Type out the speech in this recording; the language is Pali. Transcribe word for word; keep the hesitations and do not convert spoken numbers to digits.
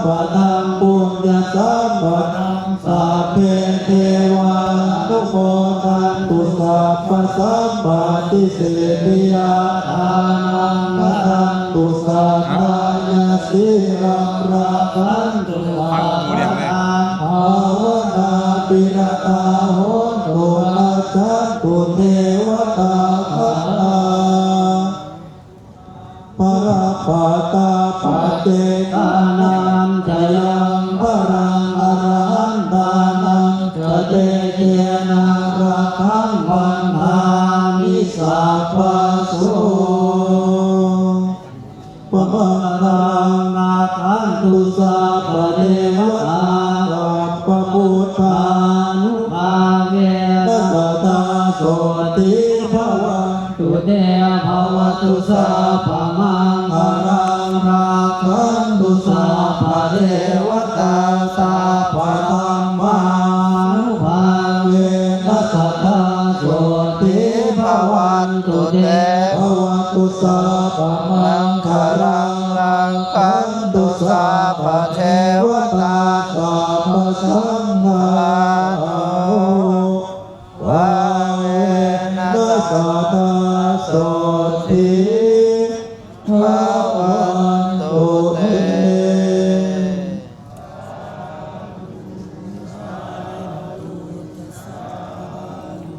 padaṃ puññasampadaṃ sabbe devānumodantu sabbasampattisiddhiyā. Dānaṃ dadantu saddhāya sīlaṃ rakkhantu sabbadā bhāvanābhiratā hontu gacchantu devatāgatā. Balappattā paccekānañca yaṃ balaṃ arahantānañca tejena rakkhaṃ bandhāmi sabbaso. Sabbaṃ balaṃ rakkhantu sabbadevatā sabbabuddhānubhāvena sadā sotthī bhavantu te. Bhavatu sabbamaṅgalaṃ rakkhantu sabbadevatā sabbadhammānubhāvena sadā sotthī bhavantu te. Bhavatu sabbamaṅgalaṃ rakkhantu sabbadevatā sabbasaṅghānubhāvena sadā sotthī